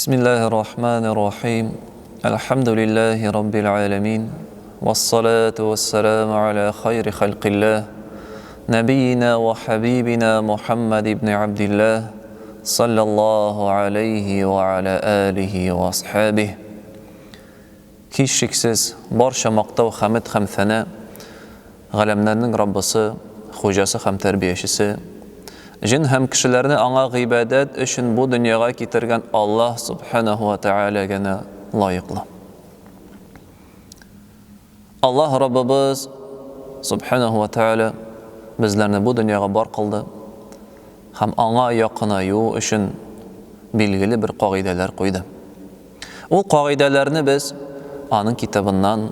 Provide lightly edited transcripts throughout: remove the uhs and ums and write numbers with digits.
Бисмиллаһир рахманир рахим. Әлхәмдүлиллаһи раббил галәмин. Вассалату вассаламу аля хайри халкиллаһ. Нәбиина ва хабибина Мухаммад ибн Абдиллаһ саллаллаһу алейхи ва аля алихи ва асхабих. Һичшиксез, барча мактау, хәмед һәм сәна Галәмнәрнең Раббысы, Хуҗасы һәм Тәрбиячесе, җен һәм кешеләрне Аңа гыйбадәт өчен бу дөньяга китергән Аллаһ Сүбхәнәһү вә Тәгалә генә лаеклы. Аллаһ Раббыбыз Сүбхәнәһү вә Тәгалә безләрне бу дөньяга бар кылды һәм Аңа якынаю өчен билгеле бер кагыйдәләр куйды. Ул кагыйдәләрне без аның китабыннан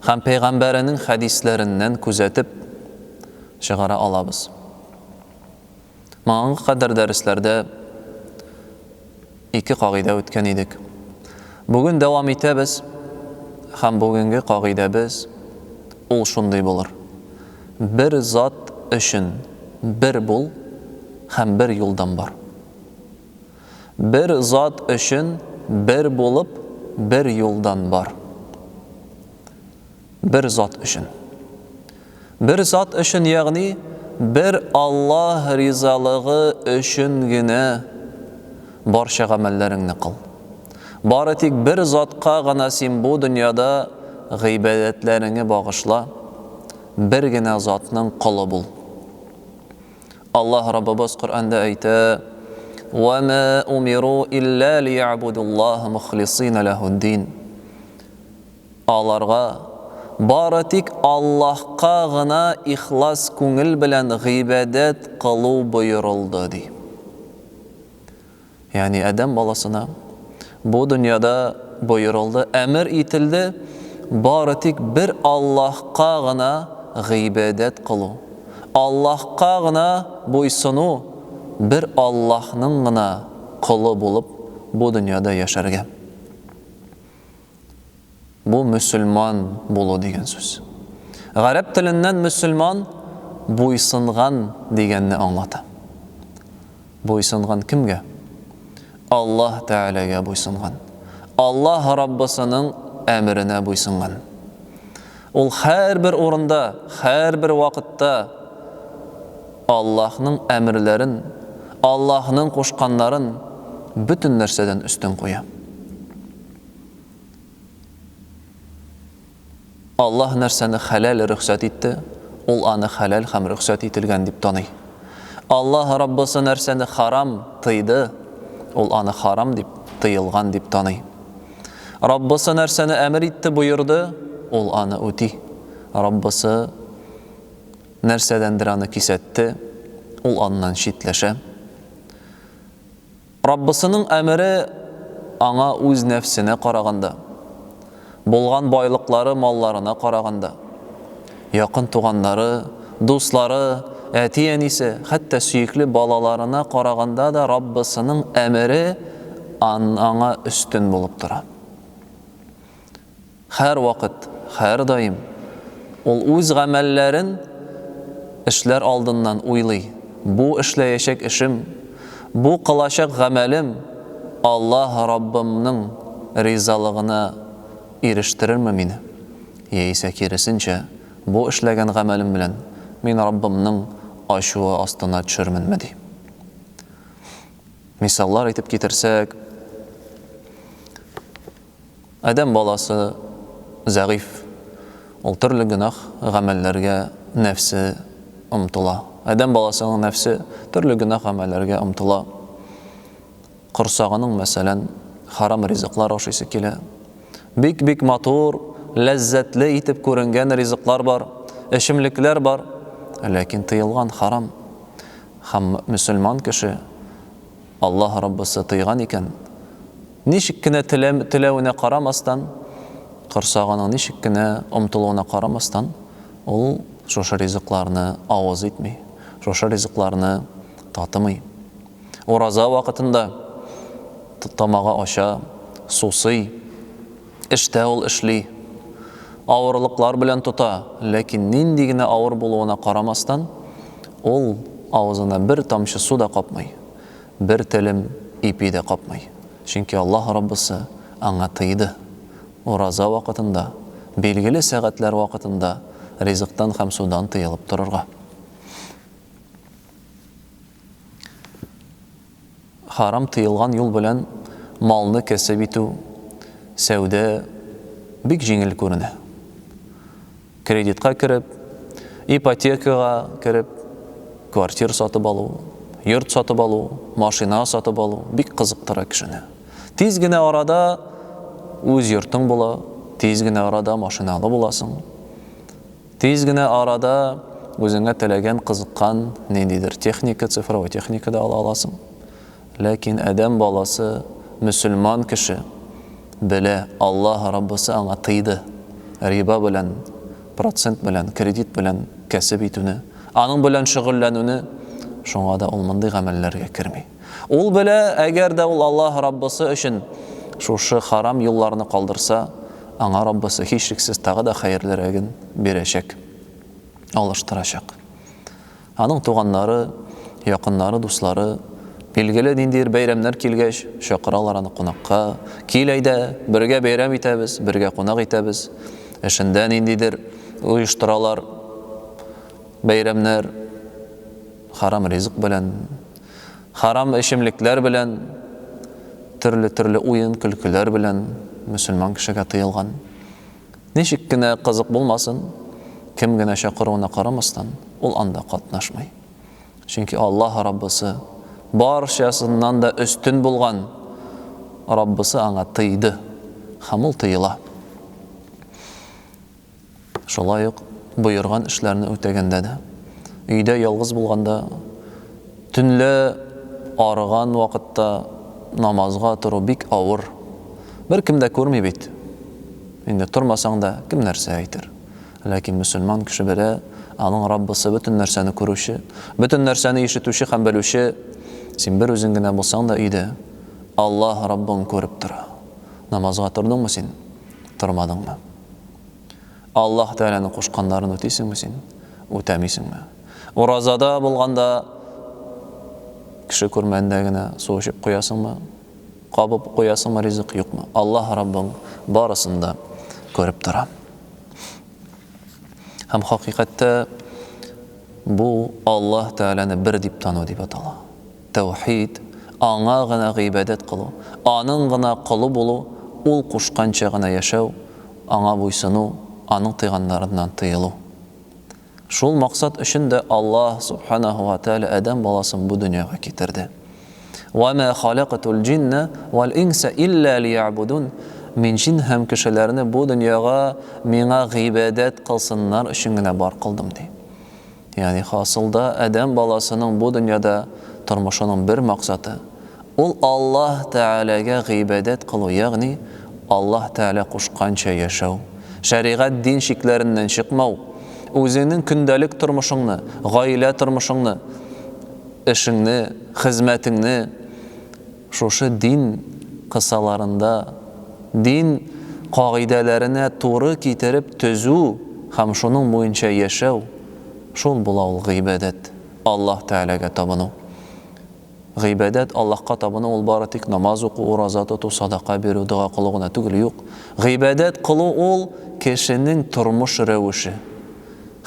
һәм пәйгамбәренең хәдисләреннән күзәтеп чыгара алабыз. Моңа кадәр дәресләрдә ике кагыйдә үткән идек. Бүген дәвам итәбез һәм бүгенге кагыйдәбез ул шундый булыр. Бер зат өчен бер бул һәм бер юлдан бар. Бер зат өчен бер булып, бер юлдан бар. Бер зат өчен. Бер зат өчен, ягъни бер Аллаһ ризалыгы өчен генә барча гамәлләреңне кыл. Бары тик бер затка гына син бу дөньяда гыйбадәтләреңе багышла, бер генә затның колы бул. Аллаһ Раббыбыз Коръәндә әйтә: "Ва ма умиру илля лиябудуллаһа мухлисина ләһуддин." Аларга бары тик Аллаһка гына ихлас күңел белән гыйбадәт кылу боерылды, ди. Ягъни адәм баласына бу дөньяда боерылды, әмер ителде бары тик бер Аллаһка гына гыйбадәт кылу, Аллаһка гына буйсыну, бер Аллаһның гына колы булып бу дөньяда яшәргә. Бу мөселман булу дигән сүз. Гарәп теленнән мөселман буйсынган дигәнне аңлата. Буйсынган кемгә? Аллаһ Тәгаләгә буйсынган. Аллаһ Раббысының әмеренә буйсынган. Ул һәрбер урында, һәрбер вакытта Аллаһның әмерләрен, Аллаһның кушканнарын бөтен нәрсәдән өстен куя. Аллаһ нәрсәне хәләл рөхсәт итте, ул аны хәләл һәм рөхсәт ителгән дип таный. Аллаһ Раббысы нәрсәне харам тыйды, ул аны харам дип, тыелган дип таный. Раббысы нәрсәне әмер итте, боерды, ул аны үти. Раббысы нәрсәдәндер аны кисәтте, ул аннан читләшә. Раббысының әмере аңа үз нәфсенә караганда, булган байлыклары, малларына караганда, якын туганнары, дуслары, әти-әнисе, хәтта сөекле балаларына караганда да Раббысының әмере аңа өстен булып тора. Һәрвакыт, һәрдаим ул үз гамәлләрен эшләр алдыннан уйлый, бу эшләячәк эшем, бу кылачак гамәлем Аллаһ Раббымның ризалыгына ирештерерме мине, яисә киресенчә, бу эшләгән гамәлем белән мин Раббымның ачуы астына төшерменме, ди. Мисаллар итеп китерсәк, Адәм баласы зәгыйфь, ул төрле гөнаһ гамәлләргә нәфсе омтыла. Адәм баласының нәфсе төрле гөнаһ гамәлләргә омтыла. Корсагының, мәсәлән, харам ризыклар ашыйсы килә. Бик-бик матур, ләззәтле итеп күренгән ризыклар бар, эчемлекләр бар, ләкин тыелган харам. Һәм мөселман кеше Аллаһ Раббысы тыйган икән, ничек кенә теләм, теләвенә карамастан, корсагының ничек кенә омтылуына карамастан, ул шушы ризыкларны авыз итми, шушы ризыкларны татымый. Ураза вакытында тамагы ача, сусый, эштә ул эшли, авырлыклар белән тота, ләкин нинди генә авыр булуына карамастан, ул авызына бер тамчы су да капмый, бер телем ипи дә капмый. Чөнки Аллаһ Раббысы аңа тыйды. Ураза вакытында, билгеле сәгатьләр вакытында ризыктан һәм судан тыелып торырга. Харам тыелган юл белән малны кәсеп итү, сәүдә бик җиңел күренә. Кредитка кереп, ипотекага кереп, квартир сатып алу, йорт сатып алу, машина сатып алу бик кызыктыра кешене. Тиз генә арада үз йортың була, тиз генә арада машиналы буласың. Тиз генә арада үзеңә теләгән, кызыккан ниндидер техника, цифровой техника да ала аласың. Ләкин адәм баласы, мөселман кеше белә, Аллаһ Раббысы аңа тыйды риба белән, процент белән, кредит белән кәсеп итүне, аның белән шөгыльләнүне, шуңа да ул мондый гамәлләргә керми. Ул белә, әгәр дә ул Аллаһ Раббысы өчен шушы харам юлларны калдырса, аңа Раббысы һичшиксез тагы да хәерлерәген бирәчәк, алыштырачак. Аның туганнары, якыннары, дуслары, билгеле, ниндидер бәйрәмнәр килгәч, чакыралар аны кунакка. Кил әйдә, бергә бәйрәм итәбез, бергә кунак итәбез. Эшендә ниндидер оештыралар бәйрәмнәр, харам ризык белән, харам эчемлекләр белән, төрле-төрле уен-көлкеләр белән мөселман кешегә тыелган. Ничек кенә кызык булмасын, кем генә чакыруына карамастан, ул анда катнашмый. Чөнки Аллаһ Раббысы, барчасыннан да өстен булган Раббысы аңа тыйды, һәм ул тыела. Шулай ук боерган эшләрне үтәгәндә дә, өйдә ялгыз булганда, төнлә арыган вакытта намазга тору бик авыр. Беркем дә күрми бит. Инде тормасаң да, кем нәрсә әйтер? Ләкин мөселман кеше белә, аның Раббысы бөтен нәрсәне күрүче, бөтен нәрсәне ишетүче һәм белүче. Син бер үзең генә булсаң да өйдә, Аллаһ Раббың күреп тора. Намазга тордыңмы син, тормадыңмы? Аллаһ Тәгаләнең кушканнарын үтисеңме син, үтәмисеңме? Уразада булганда кеше күрмәгәндә генә су эчеп куясыңмы? Кабып куясыңмы ризык, юкмы? Аллаһ Раббың барысын да күреп тора. Һәм хакыйкатьтә бу Аллаһ Тәгаләне бер дип тану дип атала. Тәүхид, Аңа гына гыйбадәт кылу, Аның гына колы булу, Ул кушканча гына яшәү, Аңа буйсыну, Аның тыйганнарыннан тыелу. Шул максат өчен дә Аллаһ Субханаһу ва Тәгалә адәм баласын бу дөньяга китерде. Ва ма халакатул җинна вал инса илля лиябудун. Мин җин һәм кешеләрне бу дөньяга миңа гыйбадәт кылсыннар өчен генә бар кылдым, ди. Ягъни хасылда адәм баласының бу дөньяда тормышының бер максаты, ул Аллаһ Тәгаләгә гыйбадәт кылу, ягъни Аллаһ Тәгалә кушканча яшәү, шәригать дин чикләреннән чыкмау, үзеңнең көндәлек тормышыңны, гаилә тормышыңны, эшеңне, хезмәтеңне шушы дин кысаларында, дин кагыйдәләренә туры китереп төзү һәм шуның буенча яшәү, шул була ул гыйбадәт, Аллаһ Тәгаләгә табыну. Гыйбадәт, Аллаһка табыну ул бары тик намаз уку, ураза тоту, садака бирү, дога кылу гына түгел, юк. Гыйбадәт кылу ул кешенең тормыш рәвеше.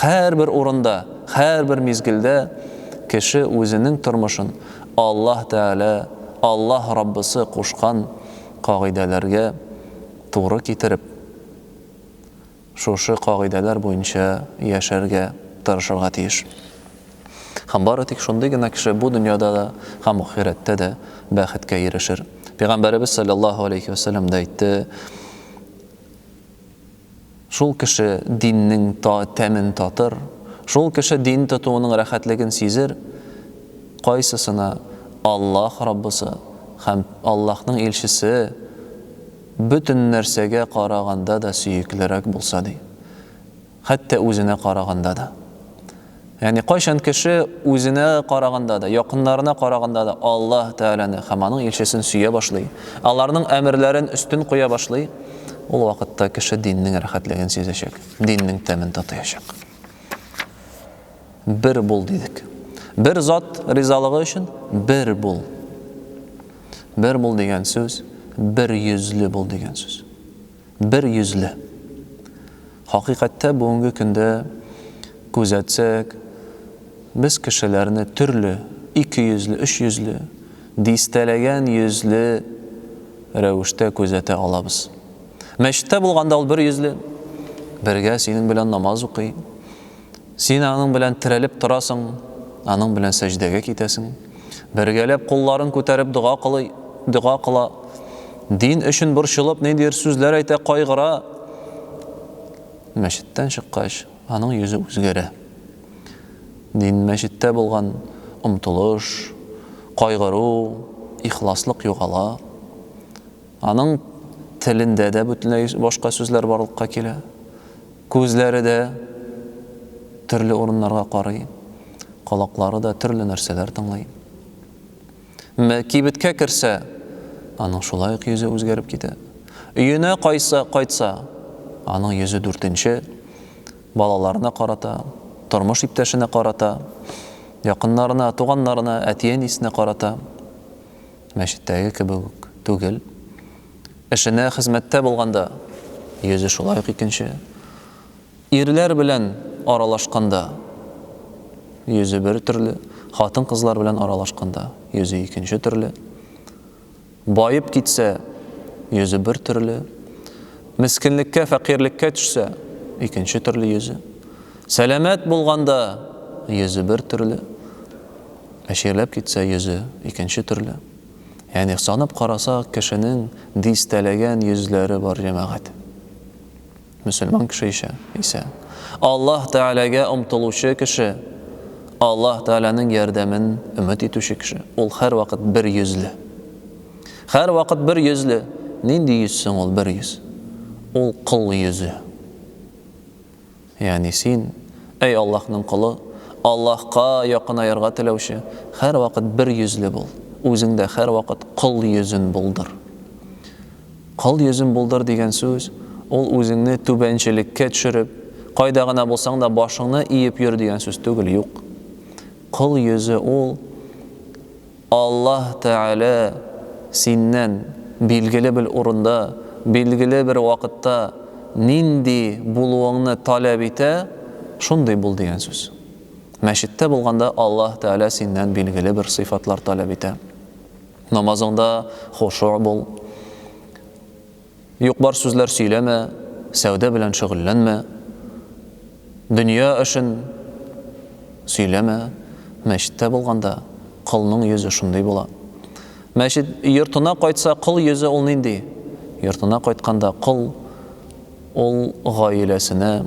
Һәрбер урында, һәрбер мизгелдә кеше үзенең тормышын Аллаһ Тәгалә, Аллаһ Раббысы кушкан кагыйдәләргә туры китереп, шушы кагыйдәләр буенча яшәргә тырышырга тиеш. Һәм бары тик шундый гына кеше бу дөньяда да һәм ахирәттә дә бәхеткә ирешер. Пәйгамбәребез салләллаһу алейһи вә сәлләм дә әйтте, Шул кеше диннең та тәмен татыр, шул кеше дин тотуының рәхәтлеген сизер, кайсысына Аллаһ Раббысы һәм Аллаһның илчесе бөтен нәрсәгә караганда да сөеклерәк булса, ди. Хәтта үзенә караганда да. Ягъни кайчан кеше үзенә караганда да, якыннарына караганда да Аллаһ Тәгаләне һәм аның илчесен сөя башлый, аларның әмерләрен өстен куя башлый, ул вакытта кеше диннең рәхәтлеген сизәчәк, диннең тәмен татыячак. Бер бул дидек. Бер зат ризалыгы өчен бер бул. Бер бул дигән сүз. Бер йөзле бул дигән сүз. Бер йөзле. Хакыйкатьтә бүгенге көндә күзәтсәк, без кешеләрне төрле икейөзле, өчйөзле, дистәләгән йөзле рәвештә күзәтә алабыз. Мәчеттә булганда ул бер йөзле, бергә синең белән намаз укый. Син аның белән терәлеп торасың, аның белән сәҗдәгә китәсең. Бергәләп кулларын күтәреп дога кылый, дога кыла. Дин өчен борчылып ниндидер сүзләр әйтә, кайгыра. Мәчеттән чыккач, аның йөзе үзгәрә. Дин мәчеттә булган омтылыш, кайгыру, ихласлык югала. Аның телендә дә бөтенләй башка сүзләр барлыкка килә. Күзләре дә төрле урыннарга карый, колаклары да төрле нәрсәләр тыңлый. Кибеткә керсә, аның шулай ук йөзе үзгәреп китә. Өенә кайса, кайтса, аның йөзе дүртенче. Балаларына карата, тормыш иптәшенә карата, якыннарына, туганнарына, әти-әнисенә карата мәчеттәге кебек үк түгел. Эшенә, хезмәттә булганда йөзе шулай ук икенче. Ирләр белән аралашканда йөзе бер төрле, хатын-кызлар белән аралашканда йөзе икенче төрле. Баеп китсә, йөзе бер төрле. Мескенлеккә, фәкыйрьлеккә төшсә, икенче төрле йөзе. Сәламәт булганда йөзе бер төрле. Ә чирләп китсә, йөзе икенче төрле. Ягъни санап карасак, кешенең дистәләгән йөзләре бар, җәмәгать. Мөселман кеше исә, исә Аллаһ Тәгаләгә омтылучы кеше, Аллаһ Тәгаләнең ярдәмен өмет итүче кеше, ул һәрвакыт бер йөзле. Һәрвакыт бер йөзле. Нинди йөз соң ул бер йөз? Ул кол йөзе. Ягъни син, әй Аллаһның колы, Аллаһка якынаерга теләүче, һәрвакыт бер йөзле бул, үзеңдә һәрвакыт кол йөзен булдыр. Кол йөзен булдыр дигән сүз, ул үзеңне түбәнчелеккә төшереп, кайда гына булсаң да башыңны иеп йөр дигән сүз түгел, юк. Кол йөзе ул, Аллаһ Тәгалә синнән билгеле бер урында, билгеле бер вакытта нинди булуыңны таләп итә, шундый бул дигән сүз. Мәчеттә булганда Аллаһ Тәгалә синнән билгеле бер сыйфатлар таләп итә. Намазыңда хошуъ бул. Юк-бар сүзләр сөйләмә, сәүдә белән шөгыльләнмә, дөнья эшен сөйләмә. Мәчеттә булганда колның йөзе шундый була. Мәчет йортына кайтса, кол йөзе ул нинди? Йортына кайтканда кол ул гаиләсенә,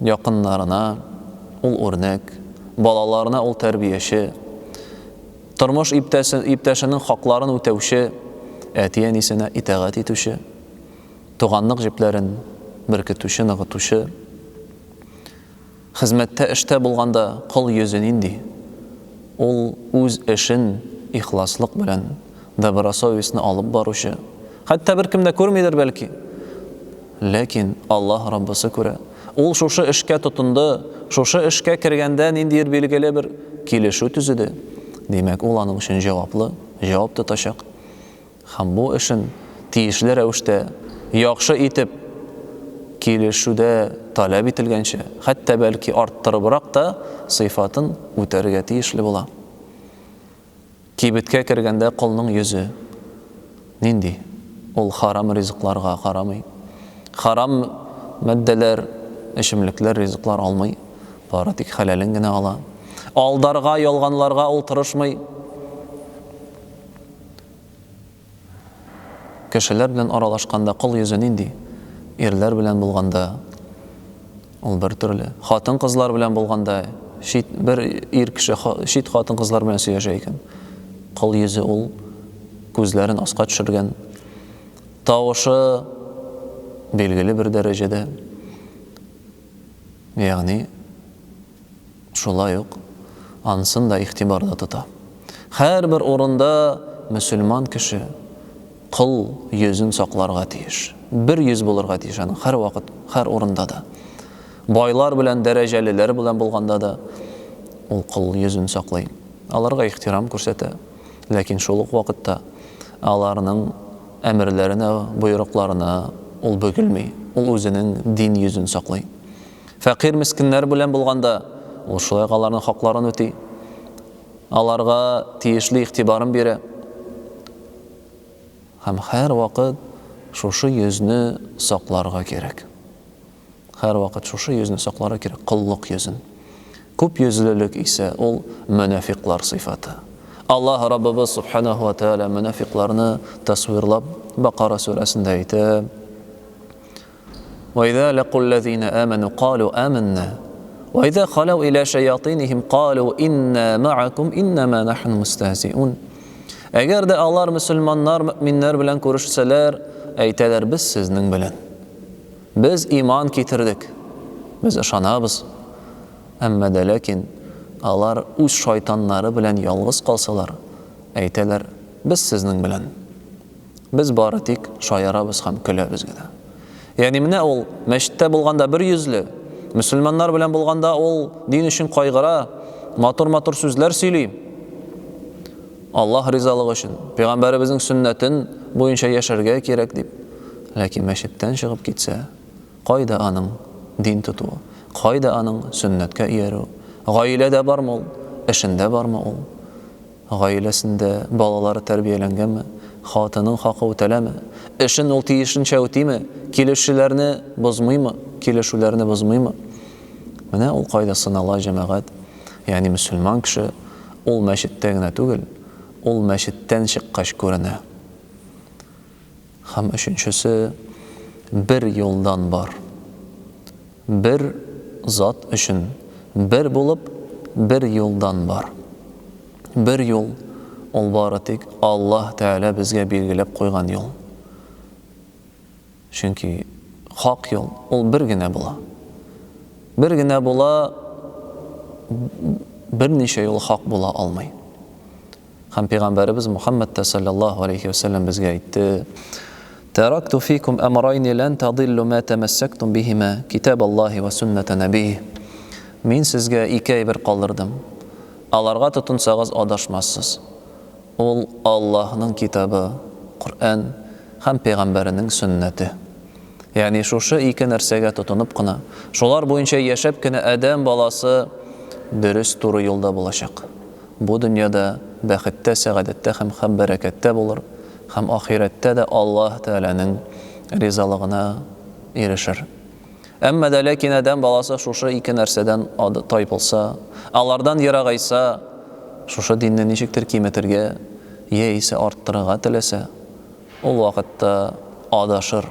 якыннарына ул үрнәк, балаларына ул тәрбияче. Тормыш иптәсе, иптәшенең хакларын үтәүче, әти-әнисенә итагать итүче, туганлык җепләрен беркетүче, ныгытучы. Хезмәттә, эштә булганда кол йөзе нинди? Ул үз эшен ихласлык белән, добросовестно алып баручы. Хәтта беркем дә күрмидер бәлки. Ләкин Аллаһ Раббысы күрә. Ул шушы эшкә тотынды, шушы эшкә кергәндә ниндидер билгеле бер килешү төзеде. Димәк, ул аның өчен җаваплы, җавап тотачак. Һәм бу эшен тиешле рәвештә, яхшы итеп, килешүдә таләп ителгәнчә, хәтта бәлки арттырыбрак та сыйфатын үтәргә тиешле була. Кибеткә кергәндә колның йөзе нинди? Ул харам ризыкларга карамый. Харам матдәләр, эчемлекләр, ризыклар алмый. Бары тик хәләлен генә ала. Алдарга, ялганларга ул тырышмый. Кешеләр белән аралашканда кол йөзе нинди? Ирләр белән булганда ул бер төрле. Хатын-кызлар белән булганда чит бер ир кеше чит хатын-кызлар белән сөйләшә икән. Кол йөзе ул күзләрен аска төшергән. Тавышы билгеле бер дәрәҗәдә. Ягъни Шулай ук анысын да игътибарда тота. Һәрбер урында мөселман кеше кол йөзен сакларга тиеш. Бер йөз булырга тиеш аның һәрвакыт, һәр урында да. Байлар белән, дәрәҗәлеләр белән булганда да ул кол йөзен саклый. Аларга ихтирам күрсәтә. Ләкин шул ук вакытта аларның. әмерләренә, боерыкларына ул бөгелми, ул үзенең дин йөзен саклый. Фәкыйрь мескеннәр белән булганда, ул шулай ук аларның хакларын үти, аларга тиешле игътибарын бирә. Һәм һәрвакыт шушы йөзне сакларга кирәк. Һәрвакыт шушы йөзне сакларга кирәк, коллык йөзен. Күп йөзлелек исә ул мөнафиклар сыйфаты. Аллаһ Раббыбыз Субханаһу ва Тааля мөнафикларны тасвирлап Бакара сүрәсендә әйтә: Ва иза лакуллазина аману калу аманна ва иза халау иля шаятинихим калу инна маакум иннама нахну мустахзиун. Әгәр дә алар мөселманнар, мөэминнәр белән күрешсәләр, әйтәләр, без сезнең белән. Без иман китердек, без ышанабыз. Әмма дә ләкин алар үз шайтаннары белән ялгыз калсалар, әйтәләр, без сезнең белән. Без бары тик шаярабыз һәм көләбез генә. Ягъни менә ул мәчеттә булганда бер йөзле, мөселманнар белән булганда ул дин өчен кайгыра, матур-матур сүзләр сөйли. Аллаһ ризалыгы өчен, пәйгамбәребезнең сөннәтен буенча яшәргә кирәк дип. Ләкин мәчеттән чыгып китсә, кайда аның дин тотуы, кайда аның сөннәткә иярүе? Гаиләдә бармы ул, эшендә бармы ул? Гаиләсендә балалары тәрбияләнгәнме? Хатының хакы үтәләме? Эшен ул тиешенчә үтиме? Килешүләрне бозмыймы? Килешүләрне бозмыймы? Менә ул кайда сынала, җәмәгать. Ягъни мөселман кеше ул мәчеттә генә түгел, ул мәчеттән чыккач күренә. Һәм өченчесе, бер юлдан бар. Бер зат өчен бер булып, бер юлдан бар. Бер юл, ул бары тик Аллаһ Тәгалә безгә билгеләп куйган юл. Чөнки хак юл ул бер генә була. Бер генә була, берничә юл хак була алмый. Һәм пәйгамбәребез Мухаммәд тә саллаллаһу алейхи ва сәлләм безгә әйтте: Таракту фикум амрайни лан тадиллу ма тәмәссәктум бихима, китаб Аллаһи ва сунната набийhi. Мин сезгә ике әйбер калдырдым. Аларга тотынсагыз адашмассыз. Ул Аллаһның китабы, Коръән һәм пәйгамбәренең сөннәте. Ягъни шушы ике нәрсәгә тотынып кына, шулар буенча яшәп кенә адәм баласы дөрес туры юлда булачак. Бу дөньяда бәхеттә, сәгадәттә һәм һәм бәрәкәттә булыр һәм ахирәттә дә Аллаһ Тәгаләнең ризалыгына ирешер. Әмма дә ләкин адәм баласы шушы ике нәрсәдән тайпылса, алардан ерагайса, шушы динне ничектер киметергә яисә арттырырга теләсә, ул вакытта адашыр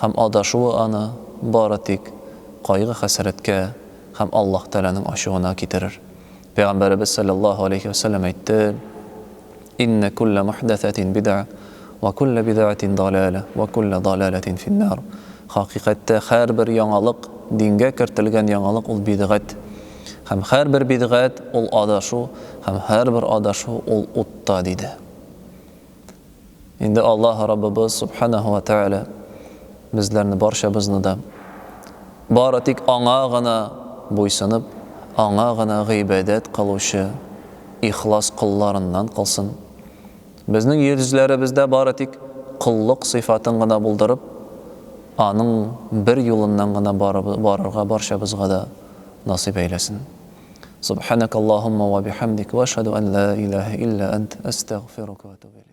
һәм адашуы аны бары тик кайгы-хәсрәткә һәм Аллаһ Тәгаләнең ачуына китерер. Пәйгамбәребез салләллаһу алейһи вә сәлләм әйтте, Иннә күллә мухдәсәтин бидә, вә күллә бидәтин даләлә, вә күллә даләләтин финнар. Хакыйкатьтә һәрбер яңалык, дингә кертелгән яңалык ул бидгать. Һәм һәрбер бидгать ул адашу, һәм һәрбер адашу ул утта, диде. Инде Аллаһ Раббыбыз Субханаһу ва Тәгалә безләрне барчабызны да бары тик Аңа гына буйсынып, Аңа гына гыйбадәт кылучы ихлас колларыннан кылсын. Безнең йөзләребездә бары тик коллык сыйфатын гына булдырып, Аның бер юлыннан гына барырга барчабызга да насыйп әйләсен. Субханакаллаһумма ва бихамдик, ва ашһаду ан ла илаһа илля ант, астагфирука ва атубу илейк.